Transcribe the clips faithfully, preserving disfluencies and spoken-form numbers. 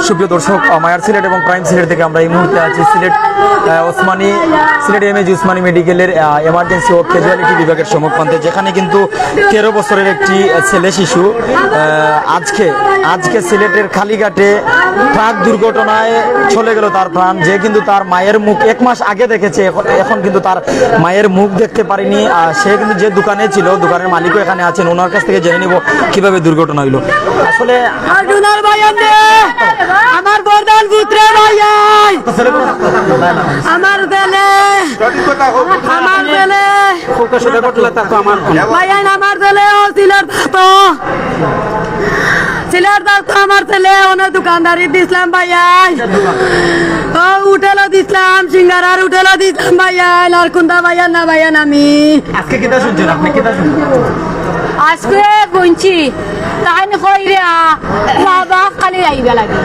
সুপ্রিয় দর্শক, আহ, মায়ার সিলেট এবং প্রাইম সিলেট থেকে আমরা এই মুহূর্তে আছি সিলেট, আহ, ওসমানী, সিলেট এমএজি ওসমানী মেডিকেলের, আহ, ইমার্জেন্সি ও ক্যাজুয়ালিটি বিভাগের সম্মুখ প্রান্তে, যেখানে কিন্তু তেরো বছরের একটি, আহ, ছেলে শিশু, আহ, আজকে, আজকে সিলেটের কালীঘাটে ট্রাক দুর্ঘটনায় চলে গেল তার প্রাণ। যে কিন্তু তার মায়ের মুখ এক মাস আগে দেখেছে, এখন, এখন কিন্তু তার মায়ের মুখ দেখতে পারেনি। আহ, সে কিন্তু যে দোকানে ছিল, দোকানের মালিকও এখানে আছেন, ওনার কাছ থেকে জেনে নিব কিভাবে দুর্ঘটনা হইল। আসলে অর্জুনের ভাই আনতে, আমার বরদান পুত্রে ভাই আই। আমার ছেলে, আমার ছেলে, ভাই আইন, আমার ছেলে ও সিলেট থাকতো, সিলেট থাকতো আমার ছেলে, অনেক দোকানদারি দিছিলাম ভাই আই। ও হোটেলও দিছিলাম, সিঙ্গারার হোটেলও দিছিলাম ভাই আই। আর কোনটা ভাই আন না ভাই আন আমি। আজকে কিতা শুনছেন আপনি, কিতা শুনছেন? আজকে বইনছি, তাইন কইরা, মা বাপ খালি আইবা লাগে।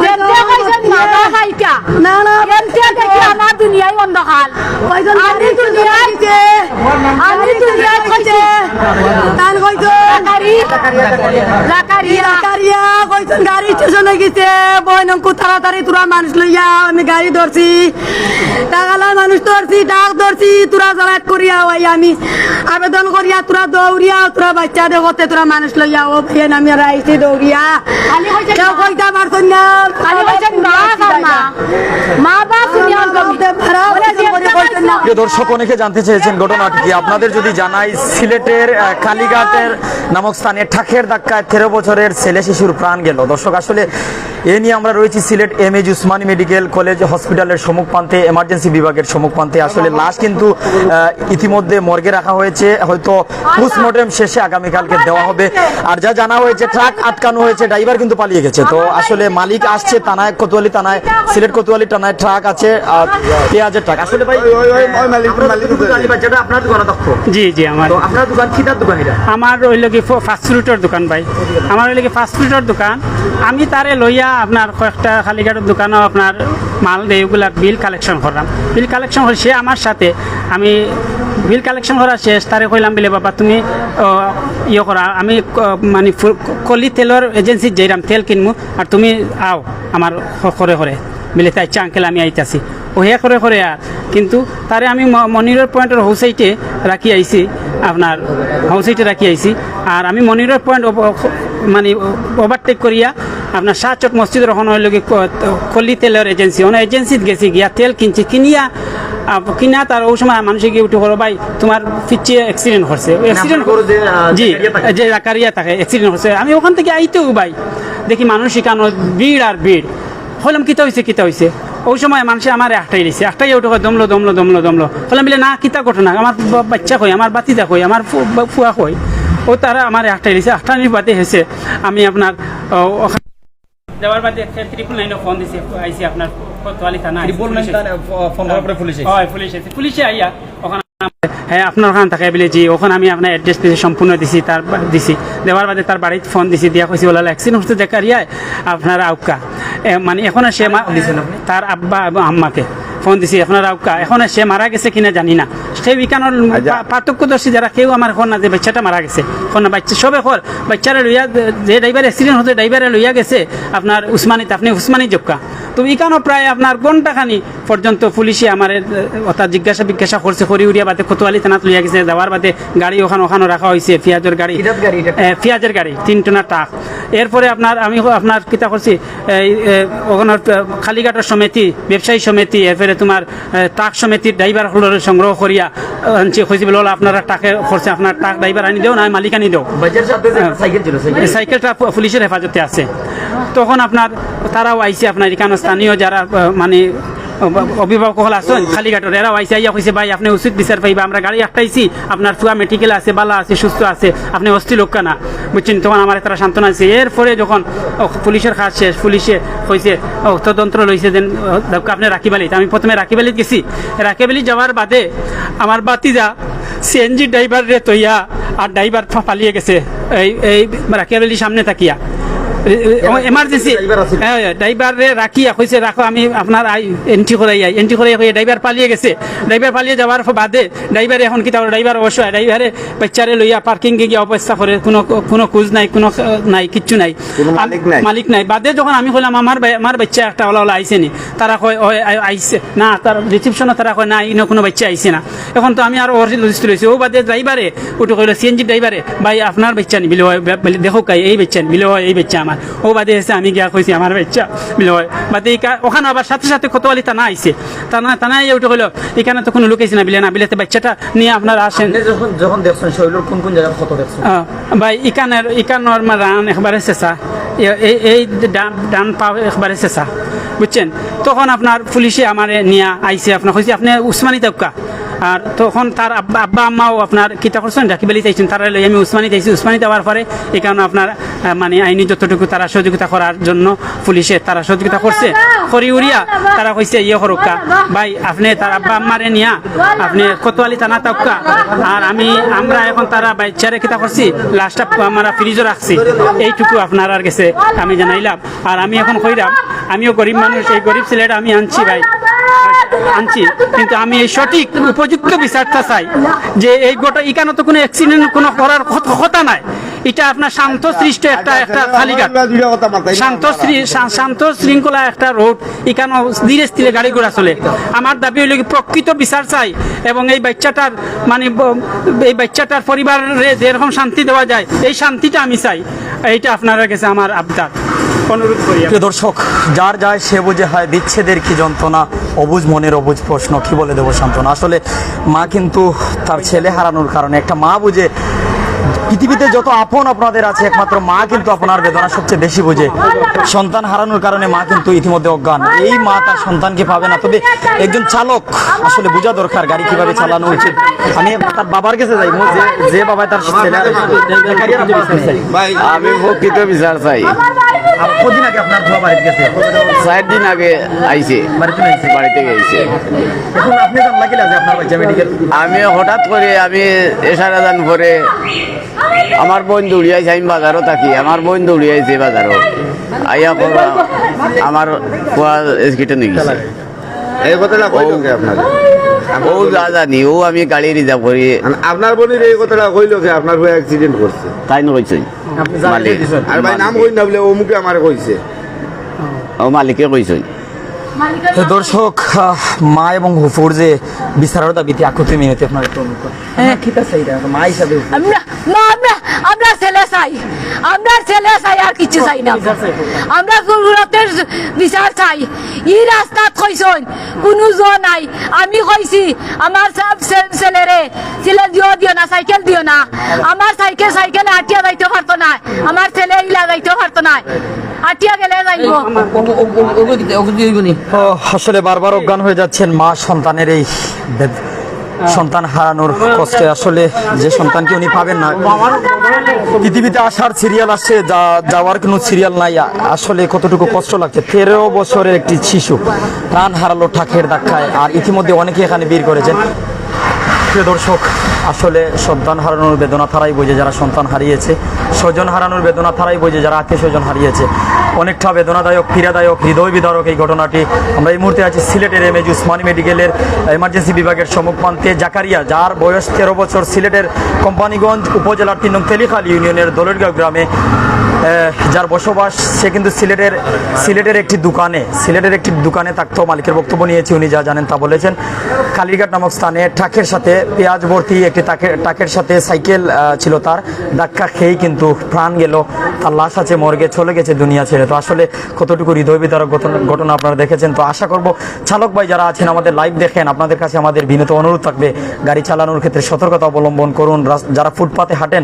যেমতে কইছেন মা বাপ আইতা। না, না। এমতে দেখি আমার দুনিয়াই অন্ধকার। কইজন আমি গাড়ি দুনিয়াত, চালাইছে। আমি দুনিয়াত কইছে। তান কইজন। জাকারি-, জাকারিয়া। জাকারিয়া কইজন গাড়ি স্টেশনে গেছে। বইন অঙ্কু তাড়াতাড়ি তোরা মানুষ লইয়া আমি গাড়ি ধরছি। টাকালার মানুষ ধরছি, ডাক ধরছি, তোরা জড়াত করিয়া ওই আমি আবেদন করিয়া তোরা দৌড়িয়া, তোরা বাচ্চা দেখতে তোরা মানুষ লইয়া, ও ভাই আমি আর আইছি দৌড়িয়া। কেউ কইতা পারছইন না। খালি কইছেন মা বাপ আর মা। মা বাপ দুনিয়ার গমি। প্রিয় দর্শক, অনেকে জানতে চেয়েছেন ঘটনাটি কি। আপনাদের যদি জানাই, সিলেটের, আহ, কালীঘাটের নামক স্থানে ট্রাকের ধাক্কায় তেরো বছরের ছেলে শিশুর প্রাণ গেল। দর্শক, আসলে এ নিয়ে আমরা রয়েছি সিলেট এমএজি ওসমানী মেডিকেল কলেজ হসপিটালের সম্মুখ প্রান্তে, এমার্জেন্সি বিভাগের সম্মুখ প্রান্তে। আসলে লাশ কিন্তু, আহ, ইতিমধ্যে মর্গে রাখা হয়েছে, হয়তো পোস্টমর্টেম শেষে আগামীকালকে দেওয়া হবে। আর যা জানা হয়েছে, ট্রাক আটকানো হয়েছে, ড্রাইভার কিন্তু পালিয়ে গেছে। তো আসলে মালিক আসছে থানায়, কোতোয়ালি থানায়, সিলেট কোতোয়ালি থানায় ট্রাক আছে, আহ, পেঁয়াজের ট্রাক। আসলে ভাই, ওই, ওই, ওই, ওই মালিক, আমরা মালিক যতটুকু জানি, ভাই, যেটা আপনার দোকানে দক্ষ। জি, জি, আমার। তো আপনার দোকান, কিতার দোকান এটা? আমার অইলো কি ফ-, ফাস্ট ফুডর দোকান, ভাই। আমার অইলো কি ফাস্ট ফুডর দোকান। আমি তারে লইয়া আপনার কয়েকটা কালীঘাটর দোকানও আপনার মাল দেই, ওগুলা বিল কালেকশন করলাম। বিল কালেকশন করে সে আমার সাথে, আমি বিল কালেকশন করা শেষ, তারে কইলাম বলে, "বাবা, তুমি, ও, ইয়ে করা, আমি, ক-, মানে, ফু-, কলি তেলর এজেন্সিত যাইরাম, তেল কিনমু, আর তুমি আও আমার হ-, করে করে।" বলে, "তে আচ্ছা আঙ্কেল, আমি আইতাছি।" ও হে করে করে আর, কিন্তু তারে আমি ম-, মনিরর পয়েন্টর হৌ সাইডে রাখি আইছি, আপনার হৌ সাইডে রাখি আইছি। আর আমি মনিরর পয়েন্ট ওভ-, ও-, মানে ওভারটেক করিয়া আপনার শাহ চক মসজিদর ওখানো অইলো কি ক-, কলি তেলর এজেন্সি, ওখানো এজেন্সিত গেছি, গিয়া তেল কিনছি, কিনিয়া, আহ, কিনা তার ওই সময় মানুষে গিয়া উঠি কইলো, "ভাই, তোমার পিছে অ্যাক্সিডেন্ট করছে।" অ্যাক্সিডেন্ট আপনার ঘরো যে, আহ, জি, জাকারিয়া থাকে? যে জাকারিয়া থাকে, অ্যাক্সিডেন্ট করছে। আমি ওখান থেকে আইতেউ ভাই, দেখি মানুষ ইকানো ভিড় আর ভিড়। কইলাম, "কিতা অইছে, কিতা অইছে?" ওই সময় মানুষে আমারে আটকাই দিছে, আটকাইয়া উঠি কয়, "দমলো, দমলো, দমলো, দমলো।" কইলাম বলে, "না, কিতা ঘটনা? আমার বা-, বাচ্চা কই, আমার বাতিজা কই, আমার ফু-, বা-, ফুয়া কই?" ও তারা আমারে আটকাই দিছে, আটকানির বাদে হেছে আমি আপনার, ও, ওখানে দেওয়ার বাদে ট্রিপল নাইনও ফোন দিছে, আইছি আপনার কোতোয়ালি থানা, আইছি ট্রিপল নাইন পুলিশে। থানা ফো-, ফোন করার পরে পুলিশে? হয়, পুলিশে আইছে। পুলিশে আইয়া ওখানে, হ্যাঁ, আপনার ওখানে থাকে বলে, জি, ওখানে আমি আপনার অ্যাড্রেস দিছি, সম্পূর্ণ দিছি, তার বা-, দিছি। দেওয়ার বাদে তার বাড়িত ফোন দিছি, দিয়া কইছি, "ওলা অ্যাক্সিডেন্ট হচ্ছে জাকারিয়ায়, আপনারা আউক্কা।" এ, মানে, এখন আর সে মা-, ফোন দিছেন আপনি? তার আব্বা এবং আম্মাকে ফোন দিছি, "আপনারা আউক্কা।" এখন আর সে মারা গেছে কিনা জানি না। কেউ ইকানোর আচ্ছা। পা-, পার্থক্যদর্শী যারা, কেউ আমার ফোন না যে বাচ্চাটা মারা গেছে, ফোন না, বাচ্চা সবে খর, বাচ্চারা লইয়া, যে ড্রাইভার অ্যাক্সিডেন্ট হতে ড্রাইভারে লইয়া গেছে আপনার উসমানীত, আপনি উসমানী জক্কা। তো ইকানো প্রায় আপনার ঘন্টাখানি পর্যন্ত পুলিশে আমার, এ, অর্থাৎ জিজ্ঞাসা বিজ্ঞাসা করছে, করি উড়িয়া বাদে কোতোয়ালি থানাত লইয়া গেছে, যাওয়ার বাদে গাড়ি ওখানে, ওখানে রাখা হইছে, পিঁয়াজের গাড়ি। কিতার গাড়ি এটা? এ, পিঁয়াজের গাড়ি, তিন টনার ট্রাক। এরপরে আপনার, আমি হ-, আপনার কিতা করছি, এই, এ, ওখানে, এ, কালীঘাটের সমিতি, ব্যবসায়ী সমিতি, এরপরে তোমার, এ, ট্রাক সমিতির ড্রাইভার হকলরে সংগ্রহ করিয়া, এ, আনছি, কইছি বলে, "ওলা আপনারা ট্রাকে করছে, আপনার ট্রাক ড্রাইভার আনি দেও, না মালিক আনি দেও।" বাজার সাথে যে হ্যাঁ। সাইকেল ছিল, সাইকেল। এই সাইকেলটা পু-, পুলিশের হেফাজতে আছে। তখন আপনার তারাও আইছে, আপনার এখানে স্থানীয় যারা, আহ, মানে, অভ-, অভিভাবক হকল আছেন কালীঘাটর, এরাও আইছে, আইয়া কইছে, "ভাই, আপনি উচিত বিচার পাইবা, আমরা গাড়ি আটকাইছি, আপনার ফুয়া মেডিকেল আছে, বালা আছে, সুস্থ আছে, আপনি অস্থির অউক্কা না।" বুঝছেন, তখন আমার তারা সান্ত্বনা দিছে। এরপরে যখন, ও, পুলিশের কাজ শেষ, পুলিশে কইছে, ও, তদন্ত লইছে, দেন, ও, যাউক্কা আপনি রাকিব আলীত। আমি প্রথমে রাকিব আলীত গেছি, রাকিব আলীত যাওয়ার বাদে আমার বাতিজা সিএনজি ড্রাইভাররে থইয়া আর ড্রাইভার ফা-, ফালিয়ে গেছে এই, এই রাকিব আলীর সামনে থাকিয়া। এ, এ, ও, emergency। Driver আছিল। হ্যাঁ, হ্যাঁ, driver রে রাখিয়া কইছে, "রাখো, আমি আপনার আই, entry করাই আই।" Entry করাই কইয়া driver পালিয়ে গেছে। Driver পালিয়ে যাওয়ার ফ-, বাদে driver এখন কিতা করবো? Driver অবশ্য driver এ বাচ্চারে লইয়া parking এ গিয়া অবস্থা করে, কোনো, কোনো খোঁজ নাই, কোনো, আহ, নাই, কিচ্ছু নাই। কোনো আম-, মালিক নাই। মালিক নাই। বাদে যখন আমি কইলাম, "আমার বা-, আমার বাচ্চা একটা ওলা ওলা আইছে নি?" তারা কয়, "ওই আই-, আইছে না।" তার reception ও তারা কয়, "না, ইনো কোনো বাচ্চা আইছে না।" এখন তো আমি আরো ওর list লইছি। ও বাদে driver এ উঠে কইলো, C N G driver এ, "ভাই, আপনার বাচ্চা নি?" বিলে, "হয়।" বে-, বলে, "দেখো কাই, এই বাচ্চা নি?" বিলে, "হয়, এই বাচ্চা আমার।" ও বাদে এসে আমি গিয়া কইছি, "আমার বাচ্চা।" বিলে, "হয়।" বাদে এই কা-, ওখানে আবার সাথে সাথে কোতোয়ালি থানা আইছে। থানা, থানা আইয়া উঠে কইলো, "এখানে তো কোনো লোক আইছে না।" বিলে, "না।" বিলে, "তো বাচ্চাটা নিয়ে আপনারা আসেন।" আপনি যখন, যখন দেখছেন, শরীরের কোন কোন জায়গায় ক্ষত দেখছেন? আহ, ভাই, ইকানের, ইকানোর মা রান একবারে শেষা। এ-, এই, এই ডান, ডান পাও একবারে শেষা। বুঝছেন? তখন আপনার পুলিশে আমারে নিয়া আইছে, আপনার কইছে, "আপনি উসমানী তাউক্কা।" আর তখন তার আব্বা, আব্বা আম্মাও আপনার কিতা করছেন, ডাকি বেলি চাইছেন, তারা লই আমি উসমানী চাইছি। উসমানী দেওয়ার পরে এখানে আপনার, আহ, মানে, আইনি যতটুকু তারা সহযোগিতা করার জন্য পুলিশে তারা সহযোগিতা করছে। করি উড়িয়া তারা কইছে, "ইয়ে করুক্কা, ভাই, আপনি তার আব্বা আম্মারে নিয়া আপনি কোতোয়ালি থানা তাউক্কা।" আর আমি, আমরা এখন তারা বাচ্চারে কিতা করছি, লাশটা আমরা ফ্রিজও রাখছি। এইটুকু আপনারার গেছে আমি জানাইলাম। আর আমি এখন কইরাম, আমিও গরিব মানুষ, এই গরিব ছেলেটা আমি আনছি ভাই, আনছি, কিন্তু আমি এই সঠিক উপযুক্ত বিচারটা চাই, যে এই গোটা ইকানো তো কোনো অ্যাক্সিডেন্ট কোনো করার কথা, কথা নাই। এটা আপনার শান্ত সৃষ্ট একটা, একটা কালীঘাট, শান্ত শ্রী-, শা-, শান্ত শৃঙ্খলা একটা রোড, এখানে ধীরে স্থিরে গাড়ি ঘোড়া চলে। আমার দাবি হইল কি, প্রকৃত বিচার চাই, এবং এই বাচ্চাটার, মানে, ব-, এই বাচ্চাটার পরিবারে যেরকম শান্তি দেওয়া যায়, এই শান্তিটা আমি চাই। এইটা আপনারা গেছে আমার আবদার, অনুরোধ করি। প্রিয় দর্শক, যার যায় সে বুঝে হয় বিচ্ছেদের কি যন্ত্রণা, অবুঝ মনের অবুঝ প্রশ্ন, কি বলে দেবো সান্ত্বনা। আসলে মা কিন্তু তার ছেলে হারানোর কারণে, একটা মা বুঝে, পৃথিবীতে যত আপন আপনাদের আছে, একমাত্র মা কিন্তু আপনার বেদনা সবচেয়ে বেশি বুঝে। সন্তান হারানোর কারণে মা কিন্তু ইতিমধ্যে অজ্ঞান। এই মা তার সন্তানকে পাবে না, তবে একজন চালক আসলে বোঝা দরকার গাড়ি কিভাবে চালানো উচিত। আমি তার বাবার কাছে যাই, যে, যে বাবায় তার ছেলে, ভাই, আমি প্রকৃত বিচার চাই। আপ-, কদিন আগে আপনার ফুয়া বাড়িতে গেছে? চার দিন আগে আইছে। বাড়িতে আইছে? বাড়িতে গেছে। এখন আপনি জানলা কিলা যে আপনার বাচ্চা মেডিকেল? আমি হঠাৎ করে, আমি এশার আজান পরে আমার বোন দৌড়ি আইছে, আমি বাজারও থাকি, আমার বোন দৌড়ি আইছে বাজারও। আইয়া কইবা, আমার ফুয়া এক্সিডেন্ট হয়ে গেছে। এই কথাটা কইলো কে আপনার? ও যা জানি, ও আমি গাড়ি রিজার্ভ করি। মানে আপনার বোনের এই কথাটা কইলো কে আপনার ফুয়া অ্যাক্সিডেন্ট করছে? তাই না কইছই। আপনি জানেন মালিক। দিছেন? আর ভাই নাম কই না বলে অমুকে আমারে কইছে। ও মালিকে কইছই। তো দর্শক, আহ, মা এবং হুফুর যে বিচারের দাবিতে আকুতি মিনতি আপনার একটু অনুরোধ করি। হ্যাঁ। কিতা চাইরা মা হিসাবে হুফুর? আমরা, মা, আমরা, আমরা ছেলে চাই, আমরা ছেলে চাই, আর কিছু চাই না। আমরা জরুরতের বিচার চাই। ই রাস্তাত কইছইন, কুনু জো নাই। আমি কইছি, আমার সব ছে-, ছেলেরে, ছেলে দিও, দিও না, সাইকেল দিও না। আমার সাইকেল, সাইকেলে আটিয়া যাইতে পারতো না। আমার ছেলে ইলা যাইতে পারতো না। আটিয়া গেলে যাইবো। ও, আসলে বারবার অজ্ঞান হয়ে যাচ্ছেন মা সন্তানের এই বেদ-, সন্তান হারানোর কষ্টে। আসলে যে সন্তানকে উনি পাবেন না, পৃথিবীতে আসার সিরিয়াল আসছে, যা-, যাওয়ার কোনো সিরিয়াল নাই। আ-, আসলে কতটুকু কষ্ট লাগছে। তেরো বছরের একটি শিশু প্রাণ হারালো ট্রাকের ধাক্কায়। আর ইতিমধ্যে অনেকে এখানে ভিড় করেছেন। প্রিয় দর্শক, আসলে সন্তান হারানোর বেদনা তারাই বোঝে যারা সন্তান হারিয়েছে, স্বজন হারানোর বেদনা তারাই বোঝে যারা আত্মীয় স্বজন হারিয়েছে। অনেকটা বেদনাদায়ক, পীড়াদায়ক, হৃদয় বিদারক এই ঘটনাটি। আমরা এই মুহূর্তে আছি সিলেটের এমএজি উসমানী মেডিকেলের ইমার্জেন্সি বিভাগের সম্মুখ প্রান্তে। জাকারিয়া, যার বয়স তেরো বছর, সিলেটের কোম্পানীগঞ্জ উপজেলার তিন নং তেলিখাল ইউনিয়নের দলেরগাঁও গ্রামে, আহ, যার বসবাস, সে কিন্তু সিলেটের, সিলেটের একটি দোকানে, সিলেটের একটি দোকানে থাকতো। মালিকের বক্তব্য নিয়েছি, উনি যা জানেন তা বলেছেন। কালীরঘাট নামক স্থানে ট্রাকের সাথে, পেঁয়াজ ভর্তি একটি ট্রাকে-, ট্রাকের সাথে সাইকেল, আহ, ছিল তার, ধাক্কা খেয়েই কিন্তু প্রাণ গেল। তার লাশ আছে মর্গে, চলে গেছে দুনিয়া ছেড়ে। তো আসলে কতটুকু হৃদয় বিদারক ঘটনা, ঘটনা আপনারা দেখেছেন। তো আশা করব চালক ভাই যারা আছেন, আমাদের লাইভ দেখেন, আপনাদের কাছে আমাদের বিনীত অনুরোধ থাকবে, গাড়ি চালানোর ক্ষেত্রে সতর্কতা অবলম্বন করুন। রাস-, যারা ফুটপাতে হাঁটেন,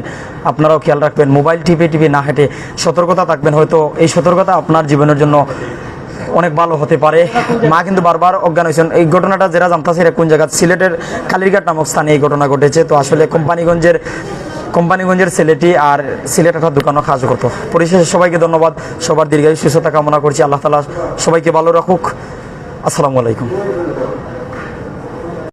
আপনারাও খেয়াল রাখবেন, মোবাইল টিপে টিপে না হেঁটে সতর্কতা থাকবেন। হয়তো এই সতর্কতা আপনার জীবনের জন্য অনেক ভালো হতে পারে। মা কিন্তু বারবার অজ্ঞান হয়েছেন। এই ঘটনাটা যারা জানতাছে, এটা কোন জায়গা, সিলেটের কালীরঘাট নামক স্থানে এই ঘটনা ঘটেছে। তো আসলে কোম্পানীগঞ্জের, কোম্পানীগঞ্জের ছেলেটি আর সিলেট একটা দোকানও কাজ করতো। পরিশেষে সবাইকে ধন্যবাদ, সবার দীর্ঘায়ু সুস্থতা কামনা করছি। আল্লাহ তাআলা সবাইকে ভালো রাখুক। আসসালামু আলাইকুম।